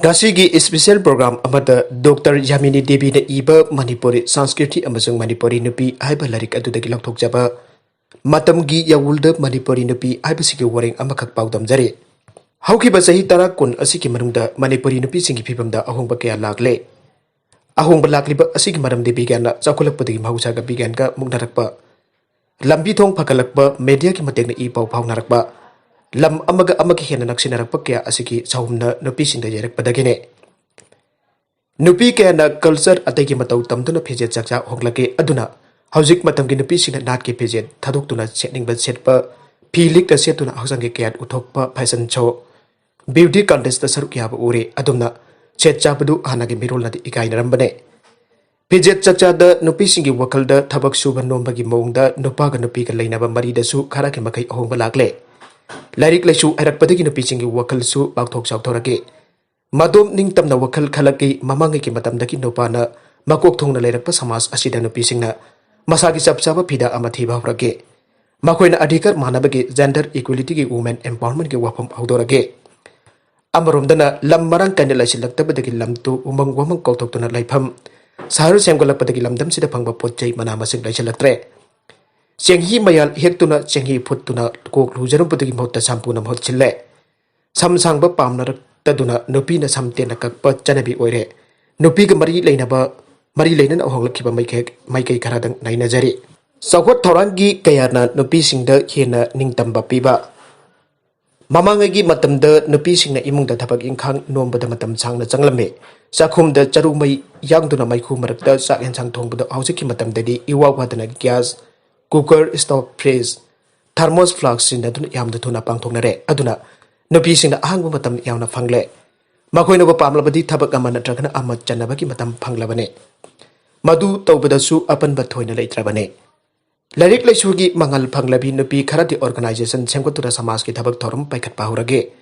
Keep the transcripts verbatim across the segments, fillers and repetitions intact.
ꯉꯁꯤꯒꯤ special program ꯑꯃꯗ doctor ꯌꯥꯃꯤꯅꯤ ꯗꯦꯕꯤꯅ ꯏꯕ ꯃꯅꯤꯄꯨꯔꯤ ꯁꯪꯁꯀ꯭ꯔꯤꯇꯤ ꯑꯃꯁꯨꯡ ꯃꯅꯤꯄꯨꯔꯤ ꯅꯨꯄꯤ ꯍꯥꯏꯕ ꯂꯥꯏꯔꯤꯛ ꯑꯗꯨꯗꯒꯤ ꯂꯧꯊꯣꯛꯆꯕ ꯃꯇꯝꯒꯤ ꯌꯥꯋꯨꯜꯗ ꯃꯅꯤꯄꯨꯔꯤ ꯅꯨꯄꯤ ꯍꯥꯏꯕꯁꯤꯒꯤ ꯋꯥꯔꯦꯡ ꯑꯃꯈꯛ ꯄꯥꯎꯗꯝꯖꯔꯤ꯫ ꯍꯧꯈꯤꯕ ꯆꯍꯤ ꯇꯔꯥ ꯀꯨꯟ ꯑꯁꯤꯒꯤ ꯃꯅꯨꯡꯗ ꯃꯅꯤꯄꯨꯔꯤ ꯅꯨꯄꯤꯁꯤꯡꯒꯤ ꯐꯤꯕꯝꯗ ꯑꯍꯣꯡꯕ ꯀꯌꯥ ꯂꯥꯛꯂꯦ꯫ ꯑꯍꯣꯡꯕ ꯂꯥꯛꯂꯤꯕ ꯑꯁꯤꯒꯤ ꯃꯔꯝꯗꯤ ꯕꯤꯒ꯭ꯌꯥꯟꯅ ꯆꯥꯎꯈꯠꯂꯛꯄꯗꯒꯤ ꯃꯍꯧꯁꯥꯒ ꯕꯤꯒ꯭ꯌꯥꯟꯒ ꯃꯨꯛꯅꯔꯛꯄ, ꯂꯝꯕꯤ ꯊꯣꯡ ꯐꯒꯠꯂꯛꯄ, ꯃꯦꯗꯤꯌꯥꯒꯤ ꯃꯇꯦꯡꯅ ꯏ ꯄꯥꯎ ꯐꯥꯎꯅꯔꯛꯄ, ꯂꯝ ꯑꯃꯒ ꯑꯃꯒ ꯍꯦꯟꯅ ꯅꯛꯁꯤꯟꯅꯔꯛꯄ ꯀꯌꯥ ꯑꯁꯤꯒꯤ ꯁꯥꯍꯨꯝꯅ ꯅꯨꯄꯤꯁꯤꯡꯗ ꯌꯩꯔꯛꯄꯗꯒꯤꯅꯦ꯫ ꯅꯨꯄꯤ ꯀꯌꯥꯅ ꯀꯜꯆꯔ ꯑꯇꯩꯒꯤ ꯃꯇꯧ ꯇꯝꯗꯨꯅ ꯐꯤꯖꯦꯠ ꯆꯥꯛꯆꯥ ꯍꯣꯡꯂꯛꯀꯦ꯫ ꯑꯗꯨꯅ ꯍꯧꯖꯤꯛ ꯃꯇꯝꯒꯤ ꯅꯨꯄꯤꯁꯤꯡꯅ ꯅꯥꯠꯀꯤ ꯐꯤꯖꯦꯠ ꯊꯥꯗꯣꯛꯇꯨꯅ ꯁꯦꯠꯅꯤꯡꯕ ꯁꯦꯠꯄ, ꯐꯤ ꯂꯤꯛꯇ ꯁꯦꯠꯇꯨꯅ ꯍꯛꯆꯥꯡꯒꯤ ꯀꯌꯥꯠ ꯎꯠꯊꯣꯛꯄ, ꯐꯦꯁꯟ ꯁꯣ, ꯕ꯭ꯌꯨꯇꯤ ꯀꯟꯇꯦꯁꯇ ꯁꯔꯨꯛ ꯌꯥꯕ ꯎꯔꯦ꯫ ꯑꯗꯨꯝꯅ ꯁꯦꯠ ꯆꯥꯕꯗꯨ ꯍꯥꯟꯅꯒꯤ ꯃꯤꯔꯣꯜꯅꯗꯤ ꯏꯀꯥꯏꯅꯔꯝꯕꯅꯦ꯫ ꯐꯤꯖꯦꯠ ꯆꯥꯛꯆꯥꯗ ꯅꯨꯄꯤꯁꯤꯡꯒꯤ ꯋꯥꯈꯜꯗ ꯊꯕꯛ ꯁꯨꯕ ꯅꯣꯝꯕꯒꯤ ꯃꯑꯣꯡꯗ ꯅꯨꯄꯥꯒ ꯅꯨꯄꯤꯒ ꯂꯩꯅꯕ ꯃꯔꯤꯗꯁꯨ ꯈꯔꯒꯤ ꯃꯈꯩ ꯑꯍꯣꯡꯕ ꯂꯥꯛꯂꯦ꯫ ꯂꯥꯏꯔꯤꯛ ꯂꯥꯏꯁꯨ ꯍꯩꯔꯛꯄꯗꯒꯤ ꯅꯨꯄꯤꯁꯤꯡꯒꯤ ꯋꯥꯈꯜꯁꯨ ꯄꯥꯛꯊꯣꯛ ꯆꯥꯎꯊꯣꯔꯛꯏ꯫ ꯃꯗꯣꯝ ꯅꯤꯡꯇꯝꯅ ꯋꯥꯈꯜ ꯈꯜꯂꯛꯏ꯫ ꯃꯃꯥꯡꯉꯩꯒꯤ ꯃꯇꯝꯗꯒꯤ ꯅꯨꯄꯥꯅ ꯃꯀꯣꯛ ꯊꯣꯡꯅ ꯂꯩꯔꯛꯄ ꯁꯃꯥꯖ ꯑꯁꯤꯗ ꯅꯨꯄꯤꯁꯤꯡꯅ ꯃꯁꯥꯒꯤ ꯆꯞ ꯆꯥꯕ ꯐꯤꯗꯥ ꯑꯃ ꯊꯤꯕ ꯍꯧꯔꯛꯏ꯫ ꯃꯈꯣꯏꯅ ꯑꯙꯤꯀꯥꯔ ꯃꯥꯟꯅꯕꯒꯤ, gender equality ꯒꯤ, women empowerment ꯀꯤ ꯋꯥꯐꯝ ꯍꯧꯗꯣꯔꯛꯏ꯫ ꯑꯃꯔꯣꯝꯗꯅ ꯂꯝ ꯃꯔꯥꯡ ꯀꯥꯏꯅ ꯂꯩꯁꯤꯜꯂꯛꯇꯕꯗꯒꯤ ꯂꯝꯇꯨ ꯎꯃꯪ ꯋꯥꯃꯪ ꯀꯧꯊꯣꯛꯇꯨꯅ ꯂꯩꯐꯝ, ꯁꯍꯔ ꯁꯦꯝꯒꯠꯂꯛꯄꯗꯒꯤ ꯂꯝꯗꯝꯁꯤꯗ ꯐꯪꯕ ꯄꯣꯠ ꯆꯩ ꯃꯅꯥ ꯃꯁꯤꯡ ꯂꯩꯁꯤꯜꯂꯛꯇ꯭ꯔꯦ꯫ ꯆꯦꯡꯍꯤ ꯃꯌꯥꯜ ꯍꯦꯛꯇꯨꯅ ꯆꯦꯡꯍꯤ ꯐꯨꯠꯇꯨꯅ ꯀꯣꯛ ꯂꯨꯖꯔꯝꯕꯗꯒꯤ ꯃꯍꯨꯠꯇ ꯁꯝꯄꯨꯅ ꯃꯍꯨꯠ ꯁꯤꯜꯂꯦ꯫ ꯁꯝ ꯁꯥꯡꯕ ꯄꯥꯝꯅꯔꯛꯇꯗꯨꯅ ꯅꯨꯄꯤꯅ ꯁꯝ ꯇꯦꯟꯅ ꯀꯛꯄ ꯆꯠꯅꯕꯤ ꯑꯣꯏꯔꯦ꯫ ꯅꯨꯄꯤꯒ ꯃꯔꯤ ꯂꯩꯅꯕ, ꯃꯔꯤ ꯂꯩꯅꯅ ꯍꯣꯡꯂꯛꯈꯤꯕ ꯃꯥꯏꯀꯩ, ꯃꯥꯏꯀꯩ ꯈꯔꯗꯪ ꯅꯩꯅꯖꯔꯤ꯫ ꯆꯥꯎꯈꯠ ꯊꯧꯔꯥꯡꯒꯤ ꯀꯌꯥꯅ ꯅꯨꯄꯤꯁꯤꯡꯗ ꯍꯦꯟꯅ ꯅꯤꯡꯇꯝꯕ ꯄꯤꯕ꯫ ꯃꯃꯥꯡꯉꯩꯒꯤ ꯃꯇꯝꯗ ꯅꯨꯄꯤꯁꯤꯡꯅ ꯏꯃꯨꯡꯗ ꯊꯕꯛ ꯏꯪꯈꯥꯡ ꯅꯣꯝꯕꯗ ꯃꯇꯝ ꯁꯥꯡꯅ ꯆꯪꯂꯝꯃꯤ꯫ ꯆꯥꯛꯈꯨꯝꯗ ꯆꯔꯨ ꯃꯩ ꯌꯥꯡꯗꯨꯅ ꯃꯩꯈꯨ ꯃꯔꯛꯇ ꯆꯥꯛ ꯌꯦꯟꯁꯥꯡ ꯊꯣꯡꯕꯗ ꯍꯧꯖꯤꯛꯀꯤ ꯃꯇꯝꯗꯗꯤ ꯏꯋꯥ ꯋꯥꯗꯅ ꯒ꯭ꯌꯥꯁ, ꯀꯨꯀꯔ, ꯁ꯭ꯇꯣꯚ, ꯐ꯭ꯔꯤꯖ, ꯊꯔꯃꯣꯁ ꯐ꯭ꯂꯥꯁꯛ ꯁꯤꯖꯤꯟꯅꯗꯨꯅ ꯌꯥꯝꯅ ꯊꯨꯅ ꯄꯥꯡꯊꯣꯛꯅꯔꯦ꯫ ꯑꯗꯨꯅ ꯅꯨꯄꯤꯁꯤꯡꯅ ꯑꯍꯥꯡꯕ ꯃꯇꯝ ꯌꯥꯝꯅ ꯐꯪꯂꯦ꯫ ꯃꯈꯣꯏꯅꯕꯨ ꯄꯥꯝꯂꯕꯗꯤ ꯊꯕꯛ ꯑꯃ ꯅꯠꯇ꯭ꯔꯒꯅ ꯑꯃ ꯆꯠꯅꯕꯒꯤ ꯃꯇꯝ ꯐꯪꯂꯕꯅꯤ꯫ ꯃꯗꯨ ꯇꯧꯕꯗꯁꯨ ꯑꯄꯟꯕ ꯊꯣꯏꯅ ꯂꯩꯇ꯭ꯔꯕꯅꯤ꯫ ꯂꯥꯏꯔꯤꯛ ꯂꯥꯏꯁꯨꯒꯤ ꯃꯉꯥꯜ ꯐꯪꯂꯕꯤ ꯅꯨꯄꯤ ꯈꯔꯗꯤ organization ꯁꯦꯝꯒꯠꯇꯨꯅ ꯁꯃꯥꯖꯀꯤ ꯊꯕꯛ ꯊꯧꯔꯝ ꯄꯥꯏꯈꯠꯄ ꯍꯧꯔꯒꯦ꯫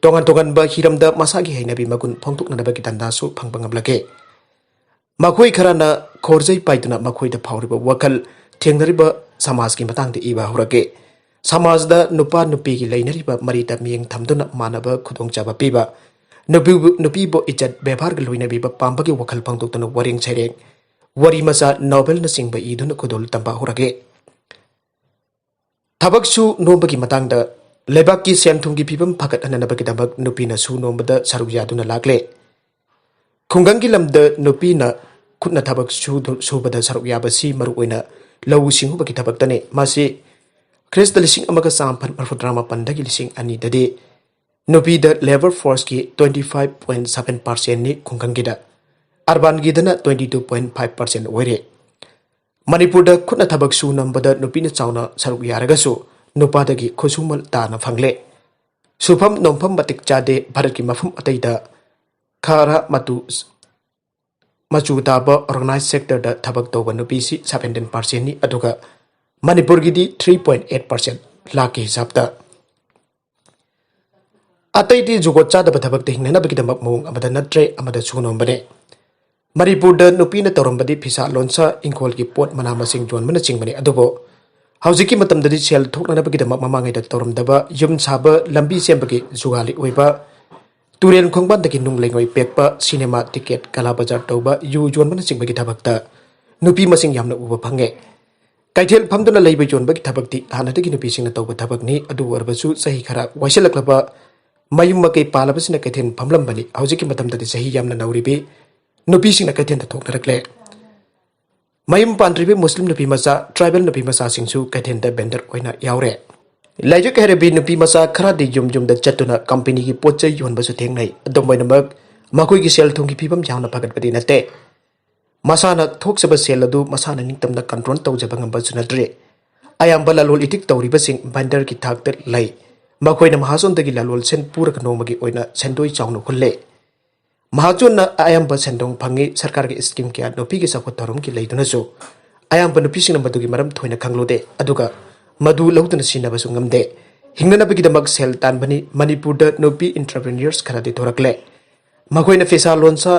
ꯇꯣꯉꯥꯟ ꯇꯣꯉꯥꯟꯕ ꯍꯤꯔꯝꯗ ꯃꯁꯥꯒꯤ ꯍꯩꯅꯕꯤ ꯃꯒꯨꯟ ꯐꯣꯡꯗꯣꯛꯅꯅꯕꯒꯤ ꯇꯥꯟꯖꯥꯁꯨ ꯐꯪꯕ ꯉꯝꯂꯒꯦ꯫ ꯃꯈꯣꯏ ꯈꯔꯅ ꯈꯣꯔꯖꯩ ꯄꯥꯏꯗꯨꯅ ꯃꯈꯣꯏꯗ ꯐꯥꯎꯔꯤꯕ ꯋꯥꯈꯜ, ꯊꯦꯡꯅꯔꯤꯕ ꯁꯃꯥꯖꯀꯤ ꯃꯇꯥꯡꯗ ꯏꯕ ꯍꯧꯔꯛꯏ꯫ ꯁꯃꯥꯖꯗ ꯅꯨꯄꯥ ꯅꯨꯄꯤꯒꯤ ꯂꯩꯅꯔꯤꯕ ꯃꯔꯤꯗ ꯃꯤꯠꯌꯦꯡ ꯊꯝꯗꯨꯅ ꯃꯥꯟꯅꯕ ꯈꯨꯗꯣꯡꯆꯥꯕ ꯄꯤꯕ, ꯅꯨꯄꯤꯕꯨ, ꯅꯨꯄꯤꯕꯨ ꯏꯖꯠ ꯕꯦꯕꯥꯔꯒ ꯂꯣꯏꯅꯕꯤꯕ ꯄꯥꯝꯕꯒꯤ ꯋꯥꯈꯜ ꯐꯣꯡꯗꯣꯛꯇꯨꯅ ꯋꯥꯔꯦꯡ ꯁꯩꯔꯦꯡ, ꯋꯥꯔꯤ ꯃꯆꯥ, ꯅꯣꯕꯦꯜꯅꯆꯤꯡꯕ ꯏꯗꯨꯅ ꯈꯨꯗꯣꯜ ꯇꯝꯕ ꯍꯧꯔꯛꯏ꯫ ꯊꯕꯛ ꯁꯨ ꯅꯣꯝꯕꯒꯤ ꯃꯇꯥꯡꯗ, ꯂꯩꯕꯥꯛꯀꯤ ꯁꯦꯟ ꯊꯨꯝꯒꯤ ꯐꯤꯕꯝ ꯐꯒꯠꯍꯟꯅꯕꯒꯤꯗꯃꯛ ꯅꯨꯄꯤꯅ ꯁꯨ ꯅꯣꯝꯕꯗ ꯁꯔꯨꯛ ꯌꯥꯗꯨꯅ ꯂꯥꯛꯂꯦ꯫ ꯈꯨꯡꯒꯪꯒꯤ ꯂꯝꯗ ꯅꯨꯄꯤꯅ ꯈꯨꯠꯅ ꯊꯕꯛ ꯁꯨꯗꯨ-, ꯁꯨꯕꯗ ꯁꯔꯨꯛ ꯌꯥꯕꯁꯤ ꯃꯔꯨꯑꯣꯏꯅ ꯂꯧꯎ ꯁꯤꯡꯎꯕꯒꯤ ꯊꯕꯛꯇꯅꯤ꯫ ꯃꯁꯤ ꯈ꯭ꯔꯤꯁꯇ ꯂꯤꯁꯤꯡ ꯑꯃꯒ ꯆꯥꯃꯥꯄꯟ ꯃꯔꯤꯐꯨ ꯇꯔꯥꯃꯥꯄꯟꯗꯒꯤ ꯂꯤꯁꯤꯡ ꯑꯅꯤꯗꯗꯤ ꯅꯨꯄꯤꯗ ꯂꯦꯕꯔ ꯐꯣꯔꯁꯀꯤ twenty five point seven percentꯅꯤ ꯈꯨꯡꯒꯪꯒꯤꯗ, ꯑꯔꯕꯥꯟꯒꯤꯗꯅ twenty two point five percent ꯑꯣꯏꯔꯦ꯫ ꯃꯅꯤꯄꯨꯔꯗ ꯈꯨꯠꯅ ꯊꯕꯛ ꯁꯨ ꯅꯣꯝꯕꯗ ꯅꯨꯄꯤꯅ ꯆꯥꯎꯅ ꯁꯔꯨꯛ ꯌꯥꯔꯒꯁꯨ ꯅꯨꯄꯥꯗꯒꯤ ꯈꯨꯠꯁꯨꯃꯟ ꯇꯥꯅ ꯐꯪꯂꯦ꯫ ꯁꯨꯐꯝ ꯅꯣꯝꯐꯝ ꯃꯇꯤꯛ ꯆꯥꯗꯦ꯫ ꯚꯥꯔꯠꯀꯤ ꯃꯐꯝ ꯑꯇꯩꯗ ꯈꯔ ꯃꯇꯨ ꯃꯆꯨ ꯇꯥꯕ ꯑꯣꯔꯒꯅꯥꯏꯖ ꯁꯦꯛꯇꯔꯗ ꯊꯕꯛ ꯇꯧꯕ ꯅꯨꯄꯤꯁꯤ seventeen percentꯅꯤ, ꯑꯗꯨꯒ ꯃꯅꯤꯄꯨꯔꯒꯤꯗꯤ three point eight percent, ꯂꯥꯛꯀꯤ ꯍꯤꯁꯥꯕꯇ꯫ ꯑꯇꯩꯗꯤ ꯖꯨꯒꯣꯠ ꯆꯥꯗꯕ ꯊꯕꯛꯇ ꯍꯤꯡꯅꯅꯕꯒꯤꯗꯃꯛ ꯃꯑꯣꯡ ꯑꯃꯗ ꯅꯠꯇ꯭ꯔꯦ ꯑꯃꯗ ꯁꯨ ꯅꯣꯝꯕꯅꯦ꯫ ꯃꯅꯤꯄꯨꯔꯗ ꯅꯨꯄꯤꯅ ꯇꯧꯔꯝꯕꯗꯤ ꯐꯤꯁꯥ ꯂꯣꯟꯁꯥ, ꯏꯪꯈꯣꯜꯒꯤ ꯄꯣꯠ ꯃꯅꯥ ꯃꯁꯤꯡ ꯌꯣꯟꯕꯅꯆꯤꯡꯕꯅꯤ꯫ ꯑꯗꯨꯕꯨ ꯍꯧꯖꯤꯛꯀꯤ ꯃꯇꯝꯗꯗꯤ ꯁꯦꯜ ꯊꯣꯛꯅꯅꯕꯒꯤꯗꯃꯛ ꯃꯃꯥꯡꯉꯩꯗ ꯇꯧꯔꯝꯗꯕ ꯌꯨꯝ ꯁꯥꯕ, ꯂꯝꯕꯤ ꯁꯦꯝꯕꯒꯤ ꯖꯨꯒꯥꯂꯤ ꯑꯣꯏꯕ, ꯇꯨꯔꯦꯜ ꯈꯣꯡꯕꯥꯟꯗꯒꯤ ꯅꯨꯡ ꯂꯩꯉꯣꯏ ꯄꯦꯛꯄ, ꯁꯤꯅꯦꯃꯥ ꯇꯤꯀꯦꯠ, ꯀꯂꯥ ꯕꯖꯥꯔ ꯇꯧꯕ, ꯌꯨ ꯌꯣꯟꯕꯅꯆꯤꯡꯕꯒꯤ ꯊꯕꯛꯇ ꯅꯨꯄꯤ ꯃꯁꯤꯡ ꯌꯥꯝꯅ ꯎꯕ ꯐꯪꯉꯦ꯫ ꯀꯩꯊꯦꯜ ꯐꯝꯗꯨꯅ ꯂꯩꯕ ꯌꯣꯟꯕꯒꯤ ꯊꯕꯛꯇꯤ ꯍꯥꯟꯅꯗꯒꯤ ꯅꯨꯄꯤꯁꯤꯡꯅ ꯇꯧꯕ ꯊꯕꯛꯅꯤ꯫ ꯑꯗꯨ ꯑꯣꯏꯔꯕꯁꯨ ꯆꯍꯤ ꯈꯔ ꯋꯥꯏꯁꯤꯜꯂꯛꯂꯕ ꯃꯌꯨꯝ ꯃꯀꯩ ꯄꯥꯜꯂꯕꯁꯤꯅ ꯀꯩꯊꯦꯜ ꯐꯝꯂꯝꯕꯅꯤ꯫ ꯍꯧꯖꯤꯛꯀꯤ ꯃꯇꯝꯗꯗꯤ ꯆꯍꯤ ꯌꯥꯝꯅ ꯅꯧꯔꯤꯕꯤ ꯅꯨꯄꯤꯁꯤꯡꯅ ꯀꯩꯊꯦꯜꯗ ꯊꯣꯛꯅꯔꯛꯂꯦ꯫ ꯃꯌꯨꯝ ꯄꯥꯟꯗ꯭ꯔꯤꯕꯤ ꯃꯨꯁꯂꯤꯝ ꯅꯨꯄꯤ ꯃꯆꯥ, ꯇ꯭ꯔꯥꯏꯕꯦꯜ ꯅꯨꯄꯤ ꯃꯆꯥꯁꯤꯡꯁꯨ ꯀꯩꯊꯦꯜꯗ ꯚꯦꯟꯗꯔ ꯑꯣꯏꯅ ꯌꯥꯎꯔꯦ꯫ ꯂꯥꯏꯔꯤꯛ ꯍꯩꯔꯕꯤ ꯅꯨꯄꯤ ꯃꯆꯥ ꯈꯔꯗꯤ ꯌꯨꯝ ꯌꯨꯝꯗ ꯆꯠꯇꯨꯅ ꯀꯝꯄꯦꯅꯤꯒꯤ ꯄꯣꯠ ꯆꯩ ꯌꯣꯟꯕꯁꯨ ꯊꯦꯡꯅꯩ꯫ ꯑꯗꯨꯝ ꯑꯣꯏꯅꯃꯛ, ꯃꯈꯣꯏꯒꯤ ꯁꯦꯜ ꯊꯨꯝꯒꯤ ꯐꯤꯕꯝ ꯌꯥꯝꯅ ꯐꯒꯠꯄꯗꯤ ꯅꯠꯇꯦ꯫ ꯃꯁꯥꯅ ꯊꯣꯛꯆꯕ ꯁꯦꯜ ꯑꯗꯨ ꯃꯁꯥꯅ ꯅꯤꯡꯇꯝꯅ ꯀꯟꯇ꯭ꯔꯣꯜ ꯇꯧꯖꯕ ꯉꯝꯕꯁꯨ ꯅꯠꯇ꯭ꯔꯦ꯫ ꯑꯌꯥꯝꯕ ꯂꯂꯣꯟ ꯏꯇꯤꯛ ꯇꯧꯔꯤꯕꯁꯤꯡ ꯚꯦꯟꯗꯔꯒꯤ ꯊꯥꯛꯇ ꯂꯩ꯫ ꯃꯈꯣꯏꯅ ꯃꯍꯥꯖꯣꯟꯗꯒꯤ ꯂꯂꯣꯟꯁꯤꯟ ꯄꯨꯔꯒ ꯅꯣꯡꯃꯒꯤ ꯑꯣꯏꯅ ꯁꯦꯟꯗꯣꯏ ꯆꯥꯎꯅ ꯍꯨꯜꯂꯦ꯫ ꯃꯍꯥꯖꯣꯟꯅ ꯑꯌꯥꯝꯕ ꯁꯦꯟꯗꯣꯡ ꯐꯪꯉꯤ꯫ ꯁꯔꯀꯥꯔꯒꯤ ꯁ꯭ꯀꯤꯝ ꯀꯌꯥ ꯅꯨꯄꯤꯒꯤ ꯆꯥꯎꯈꯠ ꯊꯧꯔꯝꯒꯤ ꯂꯩꯗꯨꯅꯁꯨ ꯑꯌꯥꯝꯕ ꯅꯨꯄꯤꯁꯤꯡꯅ ꯃꯗꯨꯒꯤ ꯃꯔꯝ ꯊꯣꯏꯅ ꯈꯪꯂꯨꯗꯦ, ꯑꯗꯨꯒ ꯃꯗꯨ ꯂꯧꯗꯨꯅ ꯁꯤꯖꯤꯟꯅꯕꯁꯨ ꯉꯝꯗꯦ꯫ ꯍꯤꯡꯅꯅꯕꯒꯤꯗꯃꯛ ꯁꯦꯜ ꯇꯥꯟꯕꯅꯤ꯫ ꯃꯅꯤꯄꯨꯔꯗ ꯅꯨꯄꯤ entrepreneurs ꯈꯔꯗꯤ ꯊꯣꯔꯛꯂꯦ꯫ ꯃꯈꯣꯏꯅ ꯐꯤꯁꯥ ꯂꯣꯟꯁꯥ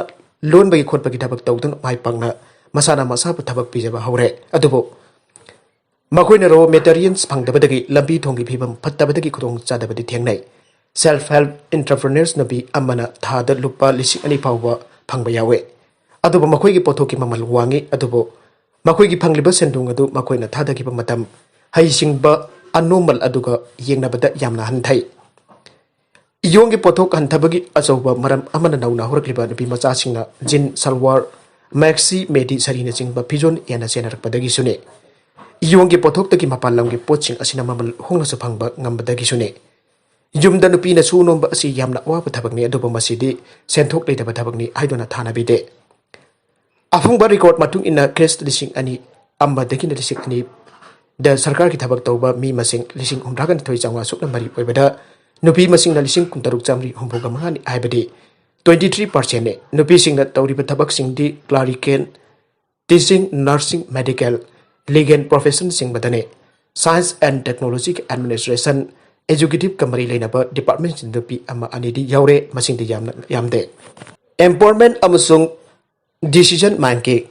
ꯂꯣꯟꯕꯒꯤ ꯈꯣꯠꯄꯒꯤ ꯊꯕꯛ ꯇꯧꯗꯨꯅ ꯃꯥꯏ ꯄꯥꯛꯅ ꯃꯁꯥꯅ ꯃꯁꯥꯕꯨ ꯊꯕꯛ ꯄꯤꯖꯕ ꯍꯧꯔꯦ꯫ ꯑꯗꯨꯕꯨ ꯃꯈꯣꯏꯅ ꯔꯣ ꯃꯦꯇꯔꯤꯌꯦꯜꯁ ꯐꯪꯗꯕꯗꯒꯤ, ꯂꯝꯕꯤ ꯊꯣꯡꯒꯤ ꯐꯤꯕꯝ ꯐꯠꯇꯕꯗꯒꯤ ꯈꯨꯗꯣꯡ ꯆꯥꯗꯕꯗꯤ ꯊꯦꯡꯅꯩ꯫ Self help entrepreneurs ꯅꯨꯄꯤ ꯑꯃꯅ ꯊꯥꯗ ꯂꯨꯄꯥ ꯂꯤꯁꯤꯡ ꯑꯅꯤ ꯐꯥꯎꯕ ꯐꯪꯕ ꯌꯥꯎꯋꯦ꯫ ꯑꯗꯨꯕꯨ ꯃꯈꯣꯏꯒꯤ ꯄꯣꯠꯊꯣꯛꯀꯤ ꯃꯃꯜ ꯋꯥꯡꯉꯤ, ꯑꯗꯨꯕꯨ ꯃꯈꯣꯏꯒꯤ ꯐꯪꯂꯤꯕ ꯁꯦꯟꯗꯣꯡ ꯑꯗꯨ ꯃꯈꯣꯏꯅ ꯊꯥꯗꯈꯤꯕ ꯃꯇꯝ, ꯍꯩꯁꯤꯡꯕ, ꯑꯅꯣꯃꯜ ꯑꯗꯨꯒ ꯌꯦꯡꯅꯕꯗ ꯌꯥꯝꯅ ꯍꯟꯊꯩ꯫ ꯏꯌꯣꯡꯒꯤ ꯄꯣꯠꯊꯣꯛ ꯍꯟꯊꯕꯒꯤ ꯑꯆꯧꯕ ꯃꯔꯝ ꯑꯃꯅ ꯅꯧꯅ ꯍꯧꯔꯛꯂꯤꯕ ꯅꯨꯄꯤ ꯃꯆꯥꯁꯤꯡꯅ ꯖꯤꯟ, ꯁꯜꯋꯥꯔ, ꯃꯦꯛꯁꯤ, ꯃꯦꯗꯤ, ꯁꯥꯔꯤꯅꯆꯤꯡꯕ ꯐꯤꯖꯣꯜ ꯍꯦꯟꯅ ꯁꯦꯟꯅꯔꯛꯄꯗꯒꯤꯁꯨꯅꯤ꯫ ꯏꯌꯣꯡꯒꯤ ꯄꯣꯠꯊꯣꯛꯇꯒꯤ ꯃꯄꯥꯟ ꯂꯝꯒꯤ ꯄꯣꯠꯁꯤꯡ ꯑꯁꯤꯅ ꯃꯃꯜ ꯍꯣꯡꯅꯁꯨ ꯐꯪꯕ ꯉꯝꯕꯗꯒꯤꯁꯨꯅꯤ꯫ ꯌꯨꯝꯗ ꯅꯨꯄꯤꯅ ꯁꯨ ꯅꯣꯝꯕ ꯑꯁꯤ ꯌꯥꯝꯅ ꯑꯋꯥꯕ ꯊꯕꯛꯅꯤ, ꯑꯗꯨꯕꯨ ꯃꯁꯤꯗꯤ ꯁꯦꯟꯊꯣꯛ ꯂꯩꯇꯕ ꯊꯕꯛꯅꯤ ꯍꯥꯏꯗꯨꯅ ꯊꯥꯅꯕꯤꯗꯦ꯫ ꯑꯐꯪꯕ ꯔꯦꯀꯣꯔꯗ ꯃꯇꯨꯡ ꯏꯟꯅ ꯈ꯭ꯔꯤꯁꯇ ꯂꯤꯁꯤꯡ ꯑꯅꯤ ꯑꯃꯗꯒꯤꯅ ꯂꯤꯁꯤꯡ ꯑꯅꯤꯗ ꯁꯔꯀꯥꯔꯒꯤ ꯊꯕꯛ ꯇꯧꯕ ꯃꯤ ꯃꯁꯤꯡ ꯂꯤꯁꯤꯡ ꯍꯨꯝꯗ꯭ꯔꯥꯒ ꯅꯤꯊꯣꯏ ꯆꯥꯝꯃꯉꯥ ꯁꯨꯞꯅ ꯃꯔꯤ ꯑꯣꯏꯕꯗ ꯅꯨꯄꯤ ꯃꯁꯤꯡꯅ ꯂꯤꯁꯤꯡ ꯀꯨꯟꯇꯔꯨꯛ ꯆꯥꯝꯃꯔꯤ ꯍꯨꯝꯐꯨꯒ ꯃꯉꯥꯅꯤ ꯍꯥꯏꯕꯗꯤ twenty three percentꯅꯤ꯫ ꯅꯨꯄꯤꯁꯤꯡꯅ ꯇꯧꯔꯤꯕ ꯊꯕꯛꯁꯤꯡꯗꯤ clerical, teaching, nursing, medical, legal professionꯅꯆꯤꯡꯕꯗꯅꯤ꯫ Science and Technology, Administration, Executive ꯀ ꯃꯔꯤ ꯂꯩꯅꯕ departmentꯁꯤꯡꯗ ꯅꯨꯄꯤ ꯑꯃ ꯑꯅꯤꯗꯤ ꯌꯥꯎꯔꯦ, ꯃꯁꯤꯡꯗꯤ ꯌꯥꯝꯅ ꯌꯥꯝꯗꯦ꯫ Empowerment ꯑꯃꯁꯨꯡ decision making,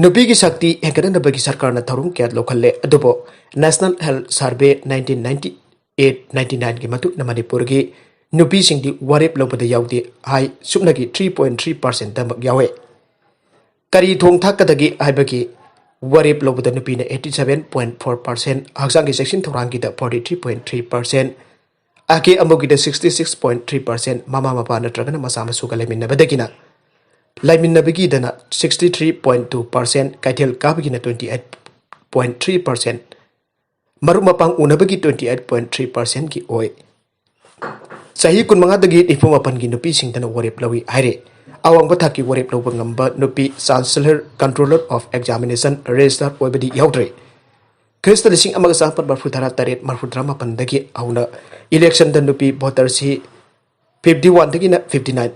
ꯅꯨꯄꯤꯒꯤ ꯁꯛꯇꯤ ꯍꯦꯟꯒꯠꯅꯅꯕꯒꯤ ꯁꯔꯀꯥꯔꯅ ꯊꯧꯔꯝ ꯀꯌꯥ ꯂꯧꯈꯠꯂꯦ, ꯑꯗꯨꯕꯨ National Health Survey nineteen ninety eight ninety nineꯒꯤ ꯃꯇꯨꯡ ꯏꯟꯅ ꯃꯅꯤꯄꯨꯔꯒꯤ ꯅꯨꯄꯤꯁꯤꯡꯗꯤ ꯋꯥꯔꯦꯞ ꯂꯧꯕꯗ ꯌꯥꯎꯗꯦ ꯍꯥꯏ, ꯁꯨꯞꯅꯒꯤ three point three percentꯃꯛ ꯌꯥꯎꯋꯦ꯫ ꯀꯔꯤ ꯊꯣꯡ ꯊꯥꯛꯀꯗꯒꯦ ꯍꯥꯏꯕꯒꯤ ꯋꯥꯔꯦꯞ ꯂꯧꯕꯗ ꯅꯨꯄꯤꯅ eighty seven point four percent, ꯍꯛꯆꯥꯡꯒꯤ ꯆꯦꯛꯁꯤꯟ ꯊꯧꯔꯥꯡꯒꯤꯗ forty three point three percent, ꯑꯀꯦ ꯑꯃꯧꯒꯤꯗ sixty six point three percent, ꯃꯃꯥ ꯃꯄꯥ ꯅꯠꯇ꯭ꯔꯒꯅ ꯃꯆꯥ ꯃꯁꯨꯒ ꯂꯩꯃꯤꯟꯅꯕꯗꯒꯤꯅ, ꯂꯩꯃꯤꯟꯅꯕꯒꯤꯗꯅ sixty three point two percent, ꯀꯩꯊꯦꯜ ꯀꯥꯕꯒꯤꯅ twenty eight point three percent, ꯃꯔꯨꯞ ꯃꯄꯥꯡ ꯎꯅꯕꯒꯤ twenty eight point three percentꯀꯤ ꯑꯣꯏ꯫ ꯆꯍꯤ ꯀꯨꯟꯃꯉꯥꯗꯒꯤ ꯅꯤꯐꯨ ꯃꯥꯄꯟꯒꯤ ꯅꯨꯄꯤꯁꯤꯡꯗꯅ ꯋꯥꯔꯦꯞ ꯂꯧꯏ ꯍꯥꯏꯔꯦ꯫ ꯑꯋꯥꯡꯕ ꯊꯥꯛꯀꯤ ꯋꯥꯔꯦꯞ ꯂꯧꯕ ꯉꯝꯕ ꯅꯨꯄꯤ Chancellor, Controller of Examination, Registrar ꯑꯣꯏꯕꯗꯤ ꯌꯥꯎꯗ꯭ꯔꯦ꯫ ꯈ꯭ꯔꯤꯁꯇ ꯂꯤꯁꯤꯡ ꯑꯃꯒ ꯆꯥꯃꯥꯄꯟ ꯃꯔꯤꯐꯨ ꯇꯔꯥ ꯇꯔꯦꯠ ꯃꯔꯤꯐꯨ ꯇꯔꯥ ꯃꯥꯄꯟꯗꯒꯤ ꯍꯧꯅ ꯏꯂꯦꯛꯁꯟꯗ ꯅꯨꯄꯤ ꯚꯣꯇꯔꯁꯤ fifty oneꯗꯒꯤꯅ fifty nine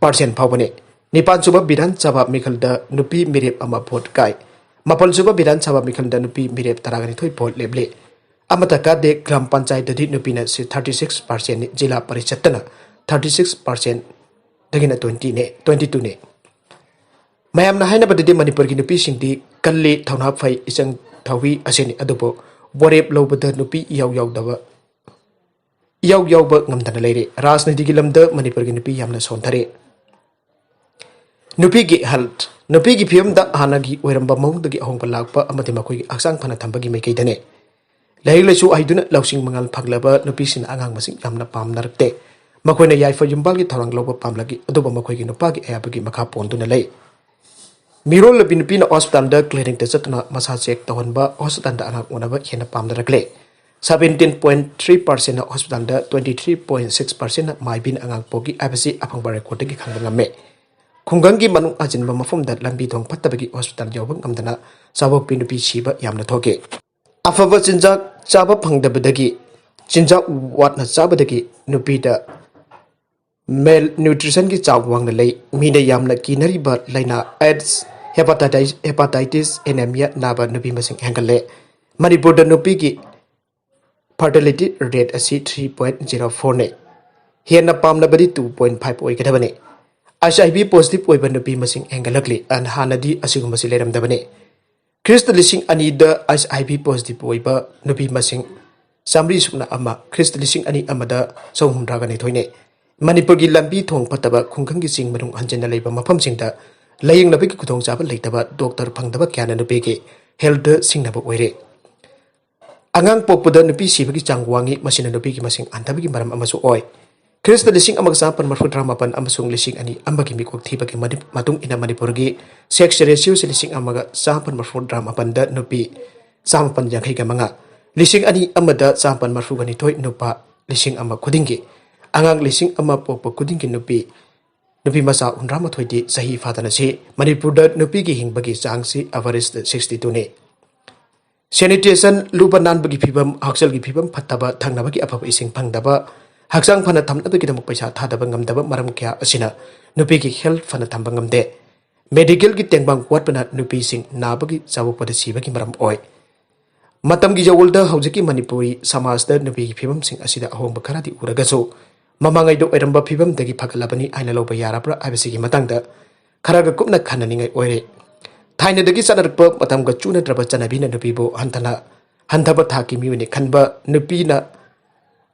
percent ꯐꯥꯎꯕꯅꯤ꯫ ꯅꯤꯄꯥꯟ ꯁꯨꯕ ꯕꯤꯙꯥꯟ ꯁꯚꯥ ꯃꯤꯈꯜꯗ ꯅꯨꯄꯤ ꯃꯤꯔꯦꯞ ꯑꯃ ꯚꯣꯠ ꯀꯥꯏ꯫ ꯃꯥꯄꯟ ꯁꯨꯕ ꯕꯤꯙꯥꯟ ꯁꯚꯥ ꯃꯤꯈꯜꯗ ꯅꯨꯄꯤ ꯃꯤꯔꯦꯞ ꯇꯔꯥꯒ ꯅꯤꯊꯣꯏ ꯚꯣꯠ ꯂꯦꯞꯂꯦ꯫ ꯑꯃꯠꯇ ꯀꯥꯗꯦ꯫ ꯒ꯭ꯔꯥꯝ ꯄꯟꯆꯥꯌꯠꯇꯗꯤ ꯅꯨꯄꯤꯅ thirty six percentꯅꯤ꯫ ꯖꯤꯂꯥ ꯄꯔꯤꯁꯠꯇꯅ thirty six percentꯗꯒꯤꯅ twentyꯅꯦ, twenty twoꯅꯦ꯫ ꯃꯌꯥꯝꯅ ꯍꯥꯏꯅꯕꯗꯗꯤ ꯃꯅꯤꯄꯨꯔꯒꯤ ꯅꯨꯄꯤꯁꯤꯡꯗꯤ ꯀꯜꯂꯤ, ꯊꯧꯅꯥ ꯐꯩ, ꯏꯆꯪ ꯊꯧꯏ ꯑꯁꯤꯅꯤ꯫ ꯑꯗꯨꯕꯨ ꯋꯥꯔꯦꯞ ꯂꯧꯕꯗ ꯅꯨꯄꯤ ꯏꯌꯥꯎ ꯌꯥꯎꯗꯕ ꯏꯌꯥꯎ ꯌꯥꯎꯕ ꯉꯝꯗꯅ ꯂꯩꯔꯦ꯫ ꯔꯥꯖꯅꯤꯇꯤꯒꯤ ꯂꯝꯗ ꯃꯅꯤꯄꯨꯔꯒꯤ ꯅꯨꯄꯤ ꯌꯥꯝꯅ ꯁꯣꯟꯊꯔꯦ꯫ ꯅꯨꯄꯤꯒꯤ ꯍꯦꯜꯊ, ꯅꯨꯄꯤꯒꯤ ꯐꯤꯕꯝꯗ ꯍꯥꯟꯅꯒꯤ ꯑꯣꯏꯔꯝꯕ ꯃꯑꯣꯡꯗꯒꯤ ꯑꯍꯣꯡꯕ ꯂꯥꯛꯄ ꯑꯃꯗꯤ ꯃꯈꯣꯏꯒꯤ ꯍꯛꯆꯥꯡ ꯐꯅ ꯊꯝꯕꯒꯤ ꯃꯥꯏꯀꯩꯗꯅꯤ꯫ ꯂꯥꯏꯔꯤꯛ ꯂꯥꯏꯁꯨ ꯍꯩꯗꯨꯅ ꯂꯧꯁꯤꯡ ꯃꯉꯥꯜ ꯐꯪꯂꯕ ꯅꯨꯄꯤꯁꯤꯡꯅ ꯑꯉꯥꯡ ꯃꯁꯤꯡ ꯌꯥꯝꯅ ꯄꯥꯝꯅꯔꯛꯇꯦ꯫ ꯃꯈꯣꯏꯅ ꯌꯥꯏꯐ ꯌꯨꯝꯕꯥꯜꯒꯤ ꯊꯧꯔꯥꯡ ꯂꯧꯕ ꯄꯥꯝꯂꯛꯏ, ꯑꯗꯨꯕꯨ ꯃꯈꯣꯏꯒꯤ ꯅꯨꯄꯥꯒꯤ ꯑꯌꯥꯕꯒꯤ ꯃꯈꯥ ꯄꯣꯟꯗꯨꯅ ꯂꯩ꯫ ꯃꯤꯔꯣꯜꯂꯕꯤ ꯅꯨꯄꯤꯅ ꯍꯣꯁꯄꯤꯇꯥꯜꯗ ꯀ꯭ꯂꯤꯅꯤꯛꯇ ꯆꯠꯇꯨꯅ ꯃꯁꯥ ꯆꯦꯛ ꯇꯧꯍꯟꯕ, ꯍꯣꯁꯄꯤꯇꯥꯜꯗ ꯑꯉꯥꯡ ꯎꯅꯕ ꯍꯦꯟꯅ ꯄꯥꯝꯅꯔꯛꯂꯦ꯫ Seventeen point three percent ꯍꯣꯁꯄꯤꯇꯥꯜꯗ, twenty three point six percent ꯃꯥꯏꯕꯤꯅ ꯑꯉꯥꯡ ꯄꯣꯛꯏ ꯍꯥꯏꯕꯁꯤ ꯑꯐꯪꯕ ꯔꯦꯀꯣꯔꯗꯇꯒꯤ ꯈꯪꯕ ꯉꯝꯃꯤ꯫ ꯈꯨꯡꯒꯪꯒꯤ ꯃꯅꯨꯡ ꯑꯆꯤꯟꯕ ꯃꯐꯝꯗ ꯂꯝꯕꯤ ꯊꯣꯡ ꯐꯠꯇꯕꯒꯤ ꯍꯣꯁꯄꯤꯇꯥꯜ ꯌꯧꯕ ꯉꯝꯗꯅ ꯆꯥꯕꯣꯛꯄꯤ ꯅꯨꯄꯤ ꯁꯤꯕ ꯌꯥꯝꯅ ꯊꯣꯛꯏ꯫ ꯑꯐꯕ ꯆꯤꯟꯖꯥꯛ ꯆꯥꯕ ꯐꯪꯗꯕꯗꯒꯤ, ꯆꯤꯟꯖꯥꯛ ꯋꯥꯠꯅ ꯆꯥꯕꯗꯒꯤ ꯅꯨꯄꯤꯗ ꯃꯦꯜ ꯅ꯭ꯌꯨꯇ꯭ꯔꯤꯁꯟꯒꯤ ꯆꯥꯡ ꯋꯥꯡꯅ ꯂꯩ꯫ ꯃꯤꯅ ꯌꯥꯝꯅ ꯀꯤꯅꯔꯤꯕ ꯂꯥꯏꯅꯥ ꯑꯦꯗꯁ, ꯍꯦꯄꯥꯇꯥꯏꯇꯤꯁ, ꯍꯦꯄꯥꯇꯥꯏꯇꯤꯁ ꯑꯦꯅꯦꯃꯤꯌꯥ ꯅꯥꯕ ꯅꯨꯄꯤ ꯃꯁꯤꯡ ꯍꯦꯟꯒꯠꯂꯦ꯫ ꯃꯅꯤꯄꯨꯔꯗ ꯅꯨꯄꯤꯒꯤ ꯐꯔꯇꯤꯂꯤꯇꯤ ꯔꯦꯠ ꯑꯁꯤ three point zero four ꯅꯤ꯫ ꯍꯦꯟꯅ ꯄꯥꯝꯅꯕꯗꯤ two point five ꯑꯣꯏꯒꯗꯕꯅꯤ꯫ ꯑꯩꯆ ꯑꯥꯏ ꯚꯤ ꯄꯣꯖꯤꯇꯤꯚ ꯑꯣꯏꯕ ꯅꯨꯄꯤ ꯃꯁꯤꯡ ꯍꯦꯟꯒꯠꯂꯛꯂꯤ꯫ ꯑꯟ-, ꯍꯥꯟꯅꯗꯤ ꯑꯁꯤꯒꯨꯝꯕꯁꯤ ꯂꯩꯔꯝꯗꯕꯅꯤ꯫ ꯈ꯭ꯔꯤꯁꯇ ꯂꯤꯁꯤꯡ ꯑꯅꯤꯗ ꯑꯩꯆ ꯑꯥꯏ ꯚꯤ ꯄꯣꯖꯤꯇꯤꯚ ꯑꯣꯏꯕ ꯅꯨꯄꯤ ꯃꯁꯤꯡ ꯆꯥꯝꯃꯔꯤ ꯁꯨꯞꯅ ꯑꯃ, ꯈ꯭ꯔꯤꯁꯇ ꯂꯤꯁꯤꯡ ꯑꯅꯤ ꯑꯃꯗ ꯆꯍꯨꯝ ꯍꯨꯝꯗ꯭ꯔꯥꯒ ꯅꯤꯊꯣꯏꯅꯤ꯫ ꯃꯅꯤꯄꯨꯔꯒꯤ ꯂꯝꯕꯤ ꯊꯣꯡ ꯐꯠꯇꯕ, ꯈꯨꯡꯒꯪꯒꯤ ꯆꯤꯡ ꯃꯅꯨꯡ ꯍꯟꯖꯤꯟꯅ ꯂꯩꯕ ꯃꯐꯝꯁꯤꯡꯗ ꯂꯥꯌꯦꯡꯅꯕꯒꯤ ꯈꯨꯗꯣꯡꯆꯥꯕ ꯂꯩꯇꯕ, ꯗꯣꯛꯇꯔ ꯐꯪꯗꯕ ꯀꯌꯥꯅ ꯅꯨꯄꯤꯒꯤ ꯍꯦꯜꯊ ꯁꯤꯡꯅꯕ ꯑꯣꯏꯔꯦ꯫ ꯑꯉꯥꯡ ꯄꯣꯛꯄꯗ ꯅꯨꯄꯤ ꯁꯤꯕꯒꯤ ꯆꯥꯡ ꯋꯥꯡꯏ, ꯃꯁꯤꯅ ꯅꯨꯄꯤꯒꯤ ꯃꯁꯤꯡ ꯍꯟꯊꯕꯒꯤ ꯃꯔꯝ ꯑꯃꯁꯨ ꯑꯣꯏ꯫ ꯈ꯭ꯔꯤꯁꯇ ꯂꯤꯁꯤꯡ ꯑꯃꯒ ꯆꯥꯃꯥꯄꯟ ꯃꯔꯤꯐꯨꯇꯔꯥ ꯃꯥꯄꯟ ꯑꯃꯁꯨꯡ ꯂꯤꯁꯤꯡ ꯑꯅꯤ ꯑꯃꯒꯤ ꯃꯤꯀꯣꯛ ꯊꯤꯕꯒꯤ ꯃꯅꯤ-, ꯃꯇꯨꯡ ꯏꯟꯅ ꯃꯅꯤꯄꯨꯔꯒꯤ ꯁꯦꯛꯁ ꯔꯦꯁꯤꯌꯣꯁꯤ ꯂꯤꯁꯤꯡ ꯑꯃꯒ ꯆꯥꯃꯥꯄꯟ ꯃꯔꯤꯐꯨꯇꯔꯥ ꯃꯥꯄꯟꯗ ꯅꯨꯄꯤ ꯆꯥꯃꯥꯄꯟ ꯌꯥꯡꯈꯩꯒ ꯃꯉꯥ, ꯂꯤꯁꯤꯡ ꯑꯅꯤ ꯑꯃꯗ ꯆꯥꯃꯥꯄꯟ ꯃꯔꯤꯐꯨꯒ ꯅꯤꯊꯣꯏ, ꯅꯨꯄꯥ ꯂꯤꯁꯤꯡ ꯑꯃ ꯈꯨꯗꯤꯡꯒꯤ, ꯑꯉꯥꯡ ꯂꯤꯁꯤꯡ ꯑꯃ ꯄꯣꯛꯄ ꯈꯨꯗꯤꯡꯒꯤ ꯅꯨꯄꯤ, ꯅꯨꯄꯤ ꯃꯆꯥ ꯍꯨꯝꯗ꯭ꯔꯥ ꯃꯥꯊꯣꯏꯗꯤ ꯆꯍꯤ ꯐꯥꯗꯅ ꯁꯤ꯫ ꯃꯅꯤꯄꯨꯔꯗ ꯅꯨꯄꯤꯒꯤ ꯍꯤꯡꯕꯒꯤ ꯆꯥꯡꯁꯤ ꯑꯦꯚꯔꯦꯖꯇ sixty two ꯅꯤ꯫ ꯁꯦꯅꯤꯇꯦꯁꯟ, ꯂꯨꯕ ꯅꯥꯟꯕꯒꯤ ꯐꯤꯕꯝ, ꯍꯛꯁꯦꯜꯒꯤ ꯐꯤꯕꯝ ꯐꯠꯇꯕ, ꯊꯛꯅꯕꯒꯤ ꯑꯐꯕ ꯏꯁꯤꯡ ꯐꯪꯗꯕ, ꯍꯛꯆꯥꯡ ꯐꯅ ꯊꯝꯅꯕꯒꯤꯗꯃꯛ ꯄꯩꯁꯥ ꯊꯥꯗꯕ ꯉꯝꯗꯕ ꯃꯔꯝ ꯀꯌꯥ ꯑꯁꯤꯅ ꯅꯨꯄꯤꯒꯤ ꯍꯦꯜꯊ ꯐꯅ ꯊꯝꯕ ꯉꯝꯗꯦ꯫ ꯃꯦꯗꯤꯀꯦꯜꯒꯤ ꯇꯦꯡꯕꯥꯡ ꯋꯥꯠꯄꯅ ꯅꯨꯄꯤꯁꯤꯡ ꯅꯥꯕꯒꯤ ꯆꯥꯎꯔꯛꯄꯗ ꯁꯤꯕꯒꯤ ꯃꯔꯝ ꯑꯣꯏ꯫ ꯃꯇꯝꯒꯤ ꯌꯥꯋꯜꯗ ꯍꯧꯖꯤꯛꯀꯤ ꯃꯅꯤꯄꯨꯔꯤ ꯁꯃꯥꯖꯗ ꯅꯨꯄꯤꯒꯤ ꯐꯤꯕꯝꯁꯤꯡ ꯑꯁꯤꯗ ꯑꯍꯣꯡꯕ ꯈꯔꯗꯤ ꯎꯔꯒꯁꯨ, ꯃꯃꯥꯡꯉꯩꯗ ꯑꯣꯏꯔꯝꯕ ꯐꯤꯕꯝꯗꯒꯤ ꯐꯒꯠꯂꯕꯅꯤ ꯍꯥꯏꯅ ꯂꯧꯕ ꯌꯥꯔꯕ꯭ꯔꯥ ꯍꯥꯏꯕꯁꯤꯒꯤ ꯃꯇꯥꯡꯗ ꯈꯔꯒ ꯀꯨꯞꯅ ꯈꯟꯅꯅꯤꯡꯉꯥꯏ ꯑꯣꯏꯔꯦ꯫ ꯊꯥꯏꯅꯗꯒꯤ ꯆꯠꯅꯔꯛꯄ ꯃꯇꯝꯒ ꯆꯨꯅꯗ꯭ꯔꯕ ꯆꯠꯅꯕꯤꯅ ꯅꯨꯄꯤꯕꯨ ꯍꯟꯊꯅ, ꯍꯟꯊꯕ ꯊꯥꯛꯀꯤ ꯃꯤꯑꯣꯏꯅꯤ ꯈꯟꯕ, ꯅꯨꯄꯤꯅ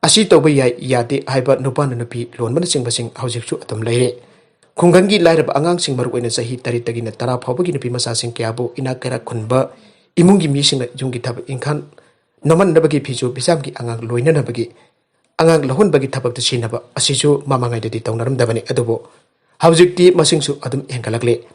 ꯑꯁꯤ ꯇꯧꯕ ꯌꯥꯏ ꯌꯥꯗꯦ ꯍꯥꯏꯕ ꯅꯨꯄꯥꯅ ꯅꯨꯄꯤ ꯂꯣꯟꯕꯅꯆꯤꯡꯕꯁꯤꯡ ꯍꯧꯖꯤꯛꯁꯨ ꯑꯗꯨꯝ ꯂꯩꯔꯦ꯫ ꯈꯨꯡꯒꯪꯒꯤ ꯂꯥꯏꯔꯕ ꯑꯉꯥꯡꯁꯤꯡ, ꯃꯔꯨꯑꯣꯏꯅ ꯆꯍꯤ ꯇꯔꯦꯠꯇꯒꯤꯅ ꯇꯔꯥ ꯐꯥꯎꯕꯒꯤ ꯅꯨꯄꯤ ꯃꯆꯥꯁꯤꯡ ꯀꯌꯥꯕꯨ ꯏꯅꯥꯛ ꯀꯩꯔꯥꯛ ꯈꯨꯟꯕ ꯏꯃꯨꯡꯒꯤ ꯃꯤꯁꯤꯡꯅ ꯌꯨꯝꯒꯤ ꯊꯕꯛ ꯏꯪꯈꯥꯡ ꯅꯣꯝꯍꯟꯅꯕꯒꯤ, ꯐꯤꯁꯨ ꯐꯤꯖꯥꯝꯒꯤ ꯑꯉꯥꯡ ꯂꯣꯏꯅꯅꯕꯒꯤ, ꯑꯉꯥꯡ ꯂꯧꯍꯟꯕꯒꯤ ꯊꯕꯛꯇ ꯁꯤꯖꯤꯟꯅꯕ ꯑꯁꯤꯁꯨ ꯃꯃꯥꯡꯉꯩꯗꯗꯤ ꯇꯧꯅꯔꯝꯗꯕꯅꯤ꯫ ꯑꯗꯨꯕꯨ ꯍꯧꯖꯤꯛꯇꯤ ꯃꯁꯤꯡꯁꯨ ꯑꯗꯨꯝ ꯍꯦꯟꯒꯠꯂꯛꯂꯦ꯫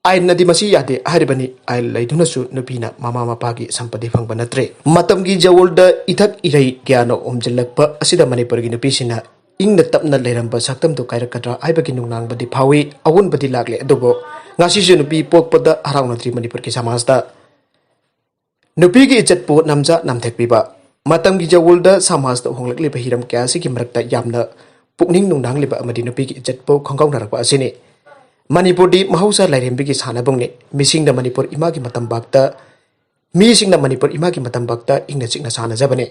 ꯑꯥꯏꯟꯅꯗꯤ ꯃꯁꯤ ꯌꯥꯗꯦ ꯍꯥꯏꯔꯤꯕꯅꯤ꯫ ꯑꯥꯏꯟ ꯂꯩꯗꯨꯅꯁꯨ ꯅꯨꯄꯤꯅ ꯃꯃꯥ ꯃꯄꯥꯒꯤ ꯁꯝꯄꯇꯤ ꯐꯪꯕ ꯅꯠꯇ꯭ꯔꯦ꯫ ꯃꯇꯝꯒꯤ ꯖꯋꯣꯜꯗ ꯏꯊꯛ ꯏꯔꯩ ꯀꯌꯥꯅ ꯎꯝꯖꯤꯜꯂꯛꯄ ꯑꯁꯤꯗ ꯃꯅꯤꯄꯨꯔꯒꯤ ꯅꯨꯄꯤꯁꯤꯡꯅ ꯏꯪꯅ ꯇꯞꯅ ꯂꯩꯔꯝꯕ ꯁꯛꯇꯝꯗꯨ ꯀꯥꯏꯔꯛꯀꯗ꯭ꯔꯥ ꯍꯥꯏꯕꯒꯤ ꯅꯨꯡꯅꯥꯡꯕꯗꯤ ꯐꯥꯎꯏ꯫ ꯑꯑꯣꯟꯕꯗꯤ ꯂꯥꯛꯂꯦ, ꯑꯗꯨꯕꯨ ꯉꯁꯤꯁꯨ ꯅꯨꯄꯤ ꯄꯣꯛꯄꯗ ꯍꯔꯥꯎꯅꯗ꯭ꯔꯤ ꯃꯅꯤꯄꯨꯔꯒꯤ ꯁꯃꯥꯖꯇ꯫ ꯅꯨꯄꯤꯒꯤ ꯏꯖꯠꯄꯨ ꯅꯝꯖ ꯅꯝꯊꯦꯛꯄꯤꯕ꯫ ꯃꯇꯝꯒꯤ ꯖꯋꯣꯜꯗ ꯁꯃꯥꯖꯇ ꯍꯣꯡꯂꯛꯂꯤꯕ ꯍꯤꯔꯝ ꯀꯌꯥ ꯑꯁꯤꯒꯤ ꯃꯔꯛꯇ ꯌꯥꯝꯅ ꯄꯨꯛꯅꯤꯡ ꯅꯨꯡꯅꯥꯡꯂꯤꯕ ꯑꯃꯗꯤ ꯅꯨꯄꯤꯒꯤ ꯏꯖꯠꯄꯨ ꯈꯣꯡꯒꯥꯎꯅꯔꯛꯄ ꯑꯁꯤꯅꯤ꯫ ꯃꯅꯤꯄꯨꯔꯗꯤ ꯃꯍꯧꯁꯥ ꯂꯥꯏꯔꯦꯝꯕꯤꯒꯤ ꯁꯥꯟꯅꯕꯨꯡꯅꯤ꯫ ꯃꯤꯁꯤꯡꯅ ꯃꯅꯤꯄꯨꯔ ꯏꯃꯥꯒꯤ ꯃꯇꯝꯄꯥꯛꯇ, ꯃꯤꯁꯤꯡꯅ ꯃꯅꯤꯄꯨꯔ ꯏꯃꯥꯒꯤ ꯃꯇꯝꯄꯥꯛꯇ ꯏꯪꯅ ꯆꯤꯛꯅ ꯁꯥꯟꯅꯖꯕꯅꯤ꯫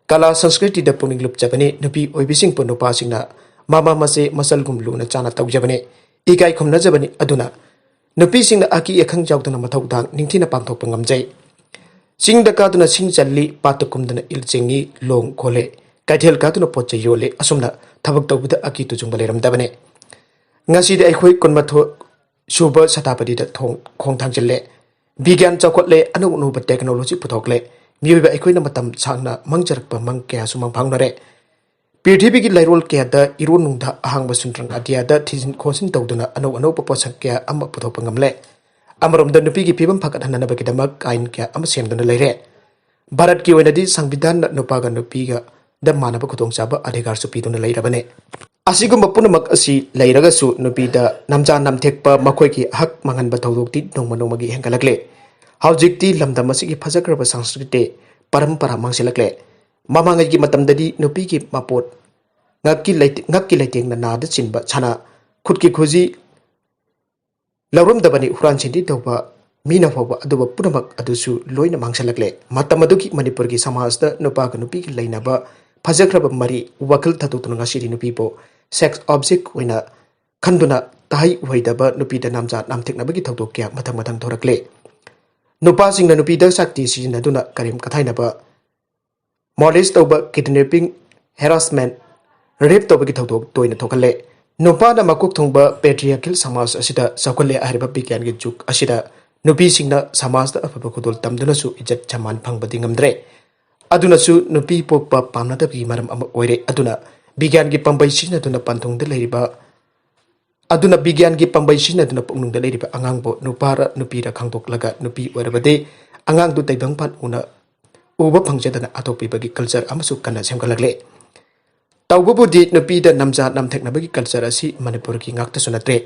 ꯀꯂꯥ ꯁꯪꯁꯀ꯭ꯔꯤꯇꯤꯗ ꯄꯨꯛꯅꯤꯡ ꯂꯨꯞꯆꯕꯅꯤ꯫ ꯅꯨꯄꯤ ꯑꯣꯏꯕꯤꯁꯤꯡꯕꯨ ꯅꯨꯄꯥꯁꯤꯡꯅ ꯃꯃꯥ ꯃꯆꯦ ꯃꯆꯜꯒꯨꯝ ꯂꯨꯅ ꯆꯥꯅ ꯇꯧꯖꯕꯅꯤ꯫ ꯏꯀꯥꯏ ꯈꯨꯝꯅꯖꯕꯅꯤ꯫ ꯑꯗꯨꯅ ꯅꯨꯄꯤꯁꯤꯡꯅ ꯑꯀꯤ ꯑꯈꯪ ꯌꯥꯎꯗꯅ ꯃꯊꯧꯗꯥꯡ ꯅꯤꯡꯊꯤꯅ ꯄꯥꯡꯊꯣꯛꯄ ꯉꯝꯖꯩ꯫ ꯆꯤꯡꯗ ꯀꯥꯗꯨꯅ ꯁꯤꯡ ꯆꯜꯂꯤ, ꯄꯥꯠꯇ ꯀꯨꯝꯗꯨꯅ ꯏꯜ ꯆꯤꯡꯏ, ꯂꯣꯡ ꯈꯣꯜꯂꯤ, ꯀꯩꯊꯦꯜ ꯀꯥꯗꯨꯅ ꯄꯣꯠ ꯆꯩ ꯌꯣꯜꯂꯤ꯫ ꯑꯁꯨꯝꯅ ꯊꯕꯛ ꯇꯧꯕꯗ ꯑꯀꯤ ꯇꯨꯖꯨꯡꯕ ꯂꯩꯔꯝꯗꯕꯅꯤ꯫ ꯉꯁꯤꯗꯤ ꯑꯩꯈꯣꯏ ꯀꯨꯟꯃꯥꯊꯣꯏ ꯁꯨꯕ ꯁꯇꯥꯕꯗꯤꯗ ꯊꯣꯡ-, ꯈꯣꯡ ꯊꯥꯡꯖꯤꯜꯂꯦ꯫ ꯕꯤꯒ꯭ꯌꯥꯟ ꯆꯥꯎꯈꯠꯂꯦ, ꯑꯅꯧ ꯑꯅꯧꯕ ꯇꯦꯛꯅꯣꯂꯣꯖꯤ ꯄꯨꯊꯣꯛꯂꯦ꯫ ꯃꯤꯑꯣꯏꯕ ꯑꯩꯈꯣꯏꯅ ꯃꯇꯝ ꯁꯥꯡꯅ ꯃꯪꯖꯔꯛꯄ ꯃꯪ ꯀꯌꯥꯁꯨ ꯃꯪ ꯐꯥꯎꯅꯔꯦ꯫ ꯄ꯭ꯔꯤꯊꯤꯕꯤꯒꯤ ꯂꯩꯔꯣꯜ ꯀꯌꯥꯗ ꯏꯔꯣꯟ ꯅꯨꯡꯗ ꯑꯍꯥꯡꯕ ꯁꯨꯟꯗ꯭ꯔꯪ ꯑꯇꯤꯌꯥꯗ ꯊꯤꯖꯤꯟ ꯈꯣꯠꯆꯤꯟ ꯇꯧꯗꯨꯅ ꯑꯅꯧ ꯑꯅꯧꯕ ꯄꯣꯠꯁꯛ ꯀꯌꯥ ꯑꯃ ꯄꯨꯊꯣꯛꯄ ꯉꯝꯂꯦ꯫ ꯑꯃꯔꯣꯝꯗ ꯅꯨꯄꯤꯒꯤ ꯐꯤꯕꯝ ꯐꯒꯠꯍꯟꯅꯕꯒꯤꯗꯃꯛ ꯑꯥꯏꯟ ꯀꯌꯥ ꯑꯃ ꯁꯦꯝꯗꯨꯅ ꯂꯩꯔꯦ꯫ ꯚꯥꯔꯠꯀꯤ ꯑꯣꯏꯅꯗꯤ ꯁꯪꯕꯤꯙꯥꯟꯅ ꯅꯨꯄꯥꯒ ꯅꯨꯄꯤꯒꯗ ꯃꯥꯟꯅꯕ ꯈꯨꯗꯣꯡꯆꯥꯕ ꯑꯙꯤꯀꯥꯔꯁꯨ ꯄꯤꯗꯨꯅ ꯂꯩꯔꯕꯅꯦ꯫ ꯑꯁꯤꯒꯨꯝꯕ ꯄꯨꯝꯅꯃꯛ ꯑꯁꯤ ꯂꯩꯔꯒꯁꯨ ꯅꯨꯄꯤꯗ ꯅꯝꯖꯥ ꯅꯝꯊꯦꯛꯄ, ꯃꯈꯣꯏꯒꯤ ꯍꯛ ꯃꯥꯡꯍꯟꯕ ꯊꯧꯗꯣꯛꯇꯤ ꯅꯣꯡꯃ ꯅꯣꯡꯃꯒꯤ ꯍꯦꯟꯒꯠꯂꯛꯂꯦ꯫ ꯍꯧꯖꯤꯛꯇꯤ ꯂꯝꯗꯝ ꯑꯁꯤꯒꯤ ꯐꯖꯈ꯭ꯔꯕ ꯁꯪꯁꯀ꯭ꯔꯤꯇꯤ ꯄꯔꯝꯄꯔꯥ ꯃꯥꯡꯁꯤꯜꯂꯛꯂꯦ꯫ ꯃꯃꯥꯡꯉꯩꯒꯤ ꯃꯇꯝꯗꯗꯤ ꯅꯨꯄꯤꯒꯤ ꯃꯄꯣꯠ, ꯉꯛꯀꯤ ꯂꯩꯇ-, ꯉꯛꯀꯤ ꯂꯩꯇꯦꯡꯅ ꯅꯥꯗ ꯆꯤꯟꯕ ꯁꯅꯥ, ꯈꯨꯠꯀꯤ ꯈꯨꯖꯤ ꯂꯧꯔꯝꯗꯕꯅꯤ, ꯍꯨꯔꯥꯟ ꯆꯤꯟꯊꯤ ꯇꯧꯕ ꯃꯤꯅ ꯐꯥꯎꯕ꯫ ꯑꯗꯨꯕꯨ ꯄꯨꯝꯅꯃꯛ ꯑꯗꯨꯁꯨ ꯂꯣꯏꯅ ꯃꯥꯡꯁꯤꯜꯂꯛꯂꯦ꯫ ꯃꯇꯝ ꯑꯗꯨꯒꯤ ꯃꯅꯤꯄꯨꯔꯒꯤ ꯁꯃꯥꯖꯇ ꯅꯨꯄꯥꯒ ꯅꯨꯄꯤꯒ ꯂꯩꯅꯕ ꯐꯖꯈ꯭ꯔꯕ ꯃꯔꯤ ꯋꯥꯈꯜ ꯊꯥꯗꯣꯛꯇꯨꯅ ꯉꯁꯤꯗꯤ ꯅꯨꯄꯤꯕꯨ sex object ꯑꯣꯏꯅ ꯈꯟꯗꯨꯅ ꯇꯍꯩ ꯎꯍꯩꯗꯕ ꯅꯨꯄꯤꯗ ꯅꯝꯖꯥ ꯅꯝꯊꯦꯛꯅꯕꯒꯤ ꯊꯧꯗꯣꯛ ꯀꯌꯥ ꯃꯊꯪ ꯃꯊꯪ ꯊꯣꯔꯛꯂꯦ꯫ ꯅꯨꯄꯥꯁꯤꯡꯅ ꯅꯨꯄꯤꯗ ꯁꯛꯇꯤ ꯁꯤꯖꯤꯟꯅꯗꯨꯅ ꯀꯔꯦꯝ ꯀꯊꯥꯏꯅꯕ, ꯃꯣꯂꯦꯁ ꯇꯧꯕ, ꯀꯤꯗꯅꯦꯄꯤꯡ, ꯍꯦꯔꯥꯁꯃꯦꯟ, ꯔꯦꯞ ꯇꯧꯕꯒꯤ ꯊꯧꯗꯣꯛ ꯇꯣꯏꯅ ꯊꯣꯛꯍꯜꯂꯦ꯫ ꯅꯨꯄꯥꯅ ꯃꯀꯣꯛ ꯊꯣꯡꯕ ꯄꯦꯇ꯭ꯔꯤꯌꯥꯀꯦꯜ ꯁꯃꯥꯖ ꯑꯁꯤꯗ ꯆꯥꯎꯈꯠꯂꯦ ꯍꯥꯏꯔꯤꯕ ꯕꯤꯒ꯭ꯌꯥꯟꯒꯤ ꯖꯨꯒ ꯑꯁꯤꯗ ꯅꯨꯄꯤꯁꯤꯡꯅ ꯁꯃꯥꯖꯇ ꯑꯐꯕ ꯈꯨꯗꯣꯜ ꯇꯝꯗꯨꯅꯁꯨ ꯏꯖꯠ ꯁꯃꯥꯟ ꯐꯪꯕꯗꯤ ꯉꯝꯗ꯭ꯔꯦ꯫ ꯑꯗꯨꯅꯁꯨ ꯅꯨꯄꯤ ꯄꯣꯛꯄ ꯄꯥꯝꯅꯗꯕꯒꯤ ꯃꯔꯝ ꯑꯃ ꯑꯣꯏꯔꯦ꯫ ꯑꯗꯨꯅ ꯕꯤꯒ꯭ꯌꯥꯟꯒꯤ ꯄꯥꯝꯕꯩ ꯁꯤꯖꯤꯟꯅꯗꯨꯅ ꯄꯟꯊꯨꯡꯗ ꯂꯩꯔꯤꯕ ꯑꯗꯨꯅ ꯕꯤꯒ꯭ꯌꯥꯟꯒꯤ ꯄꯥꯝꯕꯩ ꯁꯤꯖꯤꯟꯅꯗꯨꯅ ꯄꯨꯛꯅꯨꯡꯗ ꯂꯩꯔꯤꯕ ꯑꯉꯥꯡꯕꯨ ꯅꯨꯄꯥꯔ ꯅꯨꯄꯤꯔ ꯈꯪꯗꯣꯛꯂꯒ ꯅꯨꯄꯤ ꯑꯣꯏꯔꯕꯗꯤ ꯑꯉꯥꯡꯗꯨ ꯇꯩꯕꯪꯄꯥꯟ ꯎꯅ ꯎꯕ ꯐꯪꯖꯗꯅ ꯍꯥꯠꯇꯣꯛꯄꯤꯕꯒꯤ ꯀꯜꯆꯔ ꯑꯃꯁꯨ ꯀꯟꯅ ꯁꯦꯝꯒꯠꯂꯛꯂꯦ꯫ ꯇꯧꯕꯕꯨꯗꯤ ꯅꯨꯄꯤꯗ ꯅꯝꯖꯥ ꯅꯝꯊꯦꯛꯅꯕꯒꯤ ꯀꯜꯆꯔ ꯑꯁꯤ ꯃꯅꯤꯄꯨꯔꯒꯤ ꯉꯥꯛꯇꯁꯨ ꯅꯠꯇ꯭ꯔꯦ,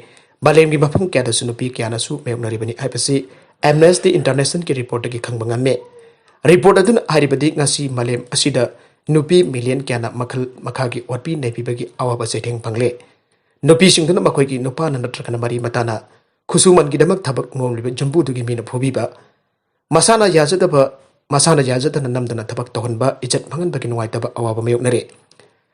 ꯃꯥꯂꯦꯝꯒꯤ ꯃꯐꯝ ꯀꯌꯥꯗꯁꯨ ꯅꯨꯄꯤ ꯀꯌꯥꯅꯁꯨ ꯃꯥꯌꯣꯛꯅꯔꯤꯕꯅꯤ ꯍꯥꯏꯕꯁꯤ ꯑꯦꯝꯅꯦꯁꯇꯤ ꯏꯟꯇꯔꯅꯦꯁꯅꯦꯜꯒꯤ ꯔꯤꯄꯣꯔꯠꯇꯒꯤ ꯈꯪꯕ ꯉꯝꯃꯤ꯫ ꯔꯤꯄꯣꯔꯠ ꯑꯗꯨꯅ ꯍꯥꯏꯔꯤꯕꯗꯤ ꯉꯁꯤ ꯃꯥꯂꯦꯝ ꯑꯁꯤꯗ ꯅꯨꯄꯤ ꯃꯤꯂꯤꯌꯟ ꯀꯌꯥꯅ ꯃꯈꯜ ꯃꯈꯥꯒꯤ ꯑꯣꯠꯄꯤ ꯅꯩꯕꯤꯕꯒꯤ ꯑꯋꯥꯕ ꯆꯩꯊꯦꯡ ꯐꯪꯂꯦ꯫ ꯅꯨꯄꯤꯁꯤꯡꯗꯨꯅ ꯃꯈꯣꯏꯒꯤ ꯅꯨꯄꯥꯅ ꯅꯠꯇ꯭ꯔꯒꯅ ꯃꯔꯤ ꯃꯇꯥꯅ ꯈꯨꯠꯁꯨꯃꯟꯒꯤꯗꯃꯛ ꯊꯕꯛ ꯅꯣꯝꯂꯤꯕ ꯌꯨꯝꯕꯨꯗꯨꯒꯤ ꯃꯤꯅ ꯐꯨꯕꯤꯕ, ꯃꯁꯥꯅ ꯌꯥꯖꯗꯕ, ꯃꯁꯥꯅ ꯌꯥꯖꯗꯅ ꯅꯝꯗꯅ ꯊꯕꯛ ꯇꯧꯍꯟꯕ, ꯏꯖꯠ ꯃꯥꯡꯍꯟꯕꯒꯤ ꯅꯨꯡꯉꯥꯏꯇꯕ ꯑꯋꯥꯕ ꯃꯥꯌꯣꯛꯅꯔꯦ꯫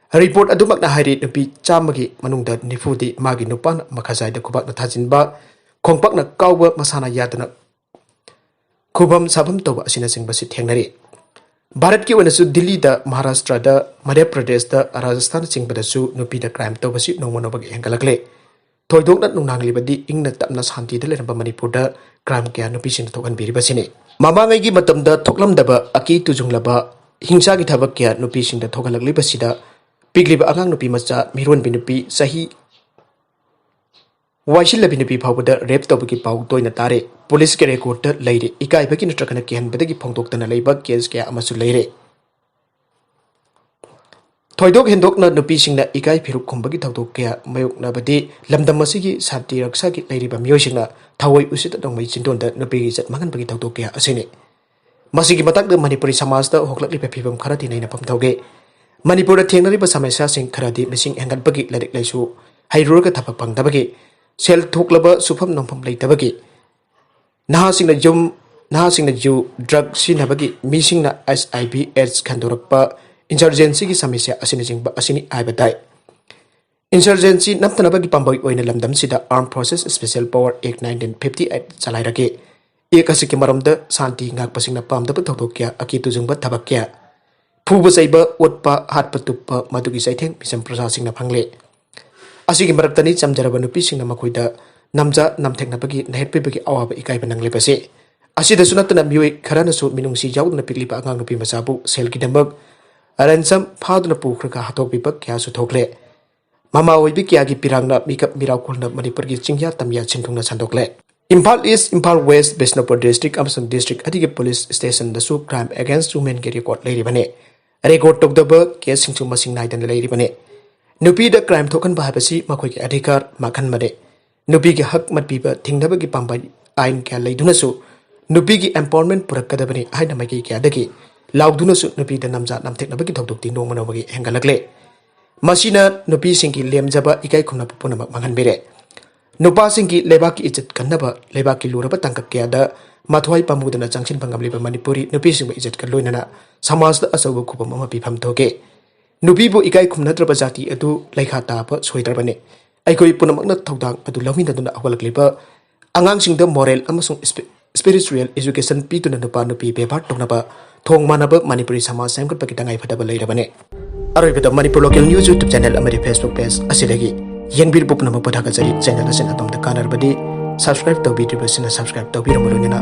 ꯔꯤꯄꯣꯔꯠ ꯑꯗꯨꯃꯛꯅ ꯍꯥꯏꯔꯤ, ꯅꯨꯄꯤ ꯆꯥꯝꯃꯒꯤ ꯃꯅꯨꯡꯗ ꯅꯤꯐꯨꯗꯤ ꯃꯥꯒꯤ ꯅꯨꯄꯥꯅ ꯃꯈꯥꯖꯥꯏꯗ ꯈꯨꯕꯥꯛꯅ ꯊꯥꯖꯤꯟꯕ, ꯈꯣꯡꯄꯥꯛꯅ ꯀꯥꯎꯕ, ꯃꯁꯥꯅ ꯌꯥꯗꯅ ꯈꯨꯕꯝ ꯁꯥꯐꯝ ꯇꯧꯕ ꯑꯁꯤꯅꯆꯤꯡꯕꯁꯤ ꯊꯦꯡꯅꯔꯤ꯫ ꯚꯥꯔꯠꯀꯤ ꯑꯣꯏꯅꯁꯨ ꯗꯤꯜꯂꯤꯗ, ꯃꯍꯥꯔꯥꯁꯇ꯭ꯔꯗ, ꯃꯙ꯭ꯌ ꯄ꯭ꯔꯗꯦꯁꯇ, ꯔꯥꯖꯁꯊꯥꯟꯅꯆꯤꯡꯕꯗꯁꯨ ꯅꯨꯄꯤꯗ ꯀ꯭ꯔꯥꯏꯝ ꯇꯧꯕꯁꯤ ꯅꯣꯡꯃ ꯅꯣꯡꯃꯒꯤ ꯍꯦꯟꯒꯠꯂꯛꯂꯦ꯫ ꯊꯣꯏꯗꯣꯛꯅ ꯅꯨꯡꯅꯥꯡꯂꯤꯕꯗꯤ ꯏꯪꯅ ꯇꯞꯅ ꯁꯥꯟꯇꯤꯗ ꯂꯩꯔꯝꯕ ꯃꯅꯤꯄꯨꯔꯗ ꯀ꯭ꯔꯥꯏꯝ ꯀꯌꯥ ꯅꯨꯄꯤꯁꯤꯡꯅ ꯊꯣꯛꯍꯟꯕꯤꯔꯤꯕꯁꯤꯅꯤ꯫ ꯃꯃꯥꯡꯉꯩꯒꯤ ꯃꯇꯝꯗ ꯊꯣꯛꯂꯝꯗꯕ ꯑꯀꯤ ꯇꯨꯖꯨꯡꯂꯕ ꯍꯤꯡꯁꯥꯒꯤ ꯊꯕꯛ ꯀꯌꯥ ꯅꯨꯄꯤꯁꯤꯡꯗ ꯊꯣꯛꯍꯜꯂꯛꯂꯤꯕꯁꯤꯗ ꯄꯤꯛꯂꯤꯕ ꯑꯉꯥꯡ ꯅꯨꯄꯤ ꯃꯆꯥ, ꯃꯤꯔꯣꯟꯕꯤ ꯅꯨꯄꯤ, ꯆꯍꯤ ꯋꯥꯏꯁꯤꯜꯂꯕꯤ ꯅꯨꯄꯤ ꯐꯥꯎꯕꯗ ꯔꯦꯞ ꯇꯧꯕꯒꯤ ꯄꯥꯎ ꯇꯣꯏꯅ ꯇꯥꯔꯦ꯫ ꯄꯨꯂꯤꯁꯀꯤ ꯔꯦꯀꯣꯔꯗꯇ ꯂꯩꯔꯦ꯫ ꯏꯀꯥꯏꯕꯒꯤ ꯅꯠꯇ꯭ꯔꯒꯅ ꯀꯤꯍꯟꯕꯗꯒꯤ ꯐꯣꯡꯗꯣꯛꯇꯅ ꯂꯩꯕ ꯀꯦꯁ ꯀꯌꯥ ꯑꯃꯁꯨ ꯂꯩꯔꯦ꯫ ꯊꯣꯏꯗꯣꯛ ꯍꯦꯟꯗꯣꯛꯅ ꯅꯨꯄꯤꯁꯤꯡꯅ ꯏꯀꯥꯏ ꯐꯤꯔꯨꯛ ꯈꯨꯝꯕꯒꯤ ꯊꯧꯗꯣꯛ ꯀꯌꯥ ꯃꯥꯌꯣꯛꯅꯕꯗꯤ ꯂꯝꯗꯝ ꯑꯁꯤꯒꯤ ꯁꯥꯟꯇꯤ ꯔꯛꯁꯥꯒꯤ ꯂꯩꯔꯤꯕ ꯃꯤꯑꯣꯏꯁꯤꯡꯅ ꯊꯑꯣꯏ ꯎꯁꯤꯠꯇ ꯅꯣꯡꯃꯩ ꯆꯤꯟꯗꯣꯟꯗ ꯅꯨꯄꯤꯒꯤ ꯏꯖꯠ ꯃꯥꯡꯍꯟꯕꯒꯤ ꯊꯧꯗꯣꯛ ꯀꯌꯥ ꯑꯁꯤꯅꯤ꯫ ꯃꯁꯤꯒꯤ ꯃꯇꯥꯡꯗ ꯃꯅꯤꯄꯨꯔꯤ ꯁꯃꯥꯖꯇ ꯍꯣꯡꯂꯛꯂꯤꯕ ꯐꯤꯕꯝ ꯈꯔꯗꯤ ꯅꯩꯅꯐꯝ ꯊꯣꯛꯏ꯫ ꯃꯅꯤꯄꯨꯔꯗ ꯊꯦꯡꯅꯔꯤꯕ ꯁꯃꯁ꯭ꯌꯥꯁꯤꯡ ꯈꯔꯗꯤ ꯃꯤꯁꯤꯡ ꯍꯦꯟꯒꯠꯄꯒꯤ, ꯂꯥꯏꯔꯤꯛ ꯂꯥꯏꯁꯨ ꯍꯩꯔꯨꯔꯒ ꯊꯕꯛ ꯐꯪꯗꯕꯒꯤ, ꯁꯦꯜ ꯊꯣꯛꯂꯕ ꯁꯨꯐꯝ ꯅꯣꯝꯐꯝ ꯂꯩꯇꯕꯒꯤ, ꯅꯍꯥꯁꯤꯡꯅ ꯌꯨꯝ, ꯅꯍꯥꯁꯤꯡꯅ ꯌꯨ, ꯗ꯭ꯔꯒ ꯁꯤꯖꯤꯟꯅꯕꯒꯤ, ꯃꯤꯁꯤꯡꯅ ꯑꯩꯆ ꯑꯥꯏ ꯚꯤ ꯑꯦꯗꯁ ꯈꯟꯗꯣꯔꯛꯄ, ꯏꯟꯁꯔꯖꯦꯟꯁꯤꯒꯤ ꯁꯃꯁ꯭ꯌꯥ ꯑꯁꯤꯅꯆꯤꯡꯕ ꯑꯁꯤꯅꯤ ꯍꯥꯏꯕ ꯇꯥꯏ꯫ ꯏꯟꯁꯔꯖꯦꯟꯁꯤ ꯅꯝꯊꯅꯕꯒꯤ ꯄꯥꯝꯕꯩ ꯑꯣꯏꯅ ꯂꯝꯗꯝꯁꯤꯗ Armed Forces Special Power Act nineteen fifty eight ꯆꯂꯥꯏꯔꯛꯏ꯫ ꯑꯦꯛ ꯑꯁꯤꯒꯤ ꯃꯔꯨꯝꯗ ꯁꯥꯟꯇꯤ ꯉꯥꯛꯄꯁꯤꯡꯅ ꯄꯥꯝꯗꯕ ꯊꯧꯗꯣꯛ ꯀꯌꯥ, ꯑꯀꯤ ꯇꯨꯖꯨꯡꯕ ꯊꯕꯛ ꯀꯌꯥ, ꯐꯨꯕ ꯆꯩꯕ, ꯑꯣꯠꯄ, ꯍꯥꯠꯄ ꯇꯨꯞꯄ, ꯃꯗꯨꯒꯤ ꯆꯩꯊꯦꯡ ꯃꯤꯆꯝ ꯄ꯭ꯔꯖꯥꯁꯤꯡꯅ ꯐꯪꯂꯦ꯫ ꯑꯁꯤꯒꯤ ꯃꯔꯛꯇꯅꯤ ꯆꯝꯖꯔꯕ ꯅꯨꯄꯤꯁꯤꯡꯅ ꯃꯈꯣꯏꯗ ꯅꯝꯖ ꯅꯝꯊꯦꯛꯅꯕꯒꯤ ꯅꯥꯍꯦꯠ ꯄꯤꯕꯒꯤ ꯑꯋꯥꯕ ꯏꯀꯥꯏꯕ ꯅꯪꯂꯤꯕꯁꯤ꯫ ꯑꯁꯤꯗꯁꯨ ꯅꯠꯇꯅ ꯃꯤꯑꯣꯏ ꯈꯔꯅꯁꯨ ꯃꯤꯅꯨꯡꯁꯤ ꯌꯥꯎꯗꯅ ꯄꯤꯛꯂꯤꯕ ꯑꯉꯥꯡ ꯅꯨꯄꯤ ꯃꯆꯥꯕꯨ ꯁꯦꯜꯒꯤꯗꯃꯛ ꯔꯦꯟꯁꯝ ꯐꯥꯗꯨꯅ ꯄꯨꯈ꯭ꯔꯒ ꯍꯥꯠꯇꯣꯛꯄꯤꯕ ꯀꯌꯥꯁꯨ ꯊꯣꯛꯂꯦ꯫ ꯃꯃꯥ ꯑꯣꯏꯕꯤ ꯀꯌꯥꯒꯤ ꯄꯤꯔꯥꯡꯅ ꯃꯤꯀꯞ ꯃꯤꯔꯥꯎ ꯈꯨꯜꯅ ꯃꯅꯤꯄꯨꯔꯒꯤ ꯆꯤꯡꯌꯥ ꯇꯝꯌꯥ ꯁꯤꯟꯊꯨꯡꯅ ꯁꯟꯗꯣꯛꯂꯦ꯫ ꯏꯝꯐꯥꯜ ꯏꯁ, ꯏꯝꯐꯥꯜ ꯋꯦꯁ, ꯕꯤꯁꯅꯨꯄꯨꯔ ꯗꯤꯁꯇ꯭ꯔꯤꯛ ꯑꯃꯁꯨꯡ ꯗꯤꯁꯇ꯭ꯔꯤꯛ ꯑꯗꯨꯒꯤ ꯄꯨꯂꯤꯁ ꯁ꯭ꯇꯦꯁꯟꯗꯁꯨ crime against womenꯒꯤ ꯔꯦꯀꯣꯔꯗ ꯂꯩꯔꯤꯕꯅꯤ꯫ ꯔꯦꯀꯣꯔꯗ ꯇꯧꯗꯕ ꯀꯦꯁꯁꯤꯡꯁꯨ ꯃꯁꯤꯡ ꯅꯥꯏꯗꯅ ꯂꯩꯔꯤꯕꯅꯤ꯫ ꯅꯨꯄꯤꯗ ꯀ꯭ꯔꯥꯏꯝ ꯊꯣꯛꯍꯟꯕ ꯍꯥꯏꯕꯁꯤ ꯃꯈꯣꯏꯒꯤ ꯑꯙꯤꯀꯥꯔ ꯃꯥꯡꯍꯟꯕꯅꯤ꯫ ꯅꯨꯄꯤꯒꯤ ꯍꯛ ꯃꯠꯄꯤꯕ ꯊꯤꯡꯅꯕꯒꯤ ꯄꯥꯝꯕꯩ ꯑꯥꯏꯟ ꯀꯌꯥ ꯂꯩꯗꯨꯅꯁꯨ ꯅꯨꯄꯤꯒꯤ ꯑꯦꯝꯄꯥꯋꯔꯃꯦꯟ ꯄꯨꯔꯛꯀꯗꯕꯅꯤ ꯍꯥꯏꯅ ꯃꯥꯏꯀꯩ ꯀꯌꯥꯗꯒꯤ ꯂꯥꯎꯗꯨꯅꯁꯨ ꯅꯨꯄꯤꯗ ꯅꯝꯖꯥ ꯅꯝꯊꯦꯛꯅꯕꯒꯤ ꯊꯧꯗꯣꯛꯇꯤ ꯅꯣꯡꯃ ꯅꯣꯡꯃꯒꯤ ꯍꯦꯟꯒꯠꯂꯛꯂꯦ꯫ ꯃꯁꯤꯅ ꯅꯨꯄꯤꯁꯤꯡꯒꯤ ꯂꯦꯝꯖꯕ ꯏꯀꯥꯏ ꯈꯨꯝꯅꯕ ꯄꯨꯝꯅꯃꯛ ꯃꯥꯡꯍꯟꯕꯤꯔꯦ꯫ ꯅꯨꯄꯥꯁꯤꯡꯒꯤ ꯂꯩꯕꯥꯛꯀꯤ ꯏꯖꯠ ꯀꯟꯅꯕ, ꯂꯩꯕꯥꯛꯀꯤ ꯂꯨꯔꯕ ꯇꯥꯡꯀꯛ ꯀꯌꯥꯗ ꯃꯊ꯭ꯋꯥꯏ ꯄꯥꯝꯃꯨꯗꯅ ꯆꯪꯁꯤꯟꯕ ꯉꯝꯂꯤꯕ ꯃꯅꯤꯄꯨꯔꯤ ꯅꯨꯄꯤꯁꯤꯡꯕꯨ ꯏꯖꯠꯀ ꯂꯣꯏꯅꯅ ꯁꯃꯥꯖꯗ ꯑꯆꯧꯕ ꯈꯨꯕꯝ ꯑꯃ ꯄꯤꯐꯝ ꯊꯣꯛꯏ꯫ ꯅꯨꯄꯤꯕꯨ ꯏꯀꯥꯏ ꯈꯨꯝꯅꯗ꯭ꯔꯕ ꯖꯥꯇꯤ ꯑꯗꯨ ꯂꯩꯈꯥ ꯇꯥꯕ ꯁꯣꯏꯗ꯭ꯔꯕꯅꯤ꯫ ꯑꯩꯈꯣꯏ ꯄꯨꯝꯅꯃꯛꯅ ꯊꯧꯗꯥꯡ ꯑꯗꯨ ꯂꯧꯃꯤꯟꯅꯗꯨꯅ ꯍꯧꯒꯠꯂꯛꯂꯤꯕ ꯑꯉꯥꯡꯁꯤꯡꯗ ꯃꯣꯔꯦꯜ ꯑꯃꯁꯨꯡ ꯏꯁꯄꯤ-, ꯁ꯭ꯄꯤꯔꯤꯆꯨꯋꯦꯜ ꯑꯦꯖꯨꯀꯦꯁꯟ ꯄꯤꯗꯨꯅ ꯅꯨꯄꯥ ꯅꯨꯄꯤ ꯕꯦꯕꯥꯔ ꯇꯧꯅꯕ ꯊꯣꯡ ꯃꯥꯟꯅꯕ ꯃꯅꯤꯄꯨꯔꯤ ꯁꯃꯥꯖ ꯁꯦꯝꯒꯠꯄꯒꯤ ꯇꯉꯥꯏ ꯐꯗꯕ ꯂꯩꯔꯕꯅꯤ꯫ ꯑꯔꯣꯏꯕꯗ Manipur local news YouTube channel ꯑꯃꯗꯤ ꯐꯦꯁꯕꯨꯛ ꯄꯦꯖ ꯑꯁꯤꯗꯒꯤ ꯌꯦꯡꯕꯤꯔꯤꯕ ꯄꯨꯝꯅꯃꯛꯄꯨ ꯊꯥꯒꯠꯆꯔꯤ꯫ ꯆꯦꯅꯦꯜ ꯑꯁꯤꯅ ꯑꯗꯣꯝꯗ ꯀꯥꯟꯅꯔꯕꯗꯤ ꯁꯕꯁꯀ꯭ꯔꯥꯏꯕ ꯇꯧꯕꯤꯗ꯭ꯔꯤꯕꯁꯤꯡꯅ ꯁꯕꯁꯀ꯭ꯔꯥꯏꯕ ꯇꯧꯕꯤꯔꯝꯕ ꯂꯣꯏꯅꯅ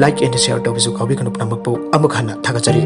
ꯂꯥꯏꯛ ꯑꯦꯟ ꯁꯤꯌꯔ ꯇꯧꯕꯁꯨ ꯀꯥꯎꯕꯤꯒꯅꯨ꯫ ꯄꯨꯝꯅꯃꯛꯄꯨ ꯑꯃꯨꯛ ꯍꯟꯅ ꯊꯥꯒꯠꯆꯔꯤ꯫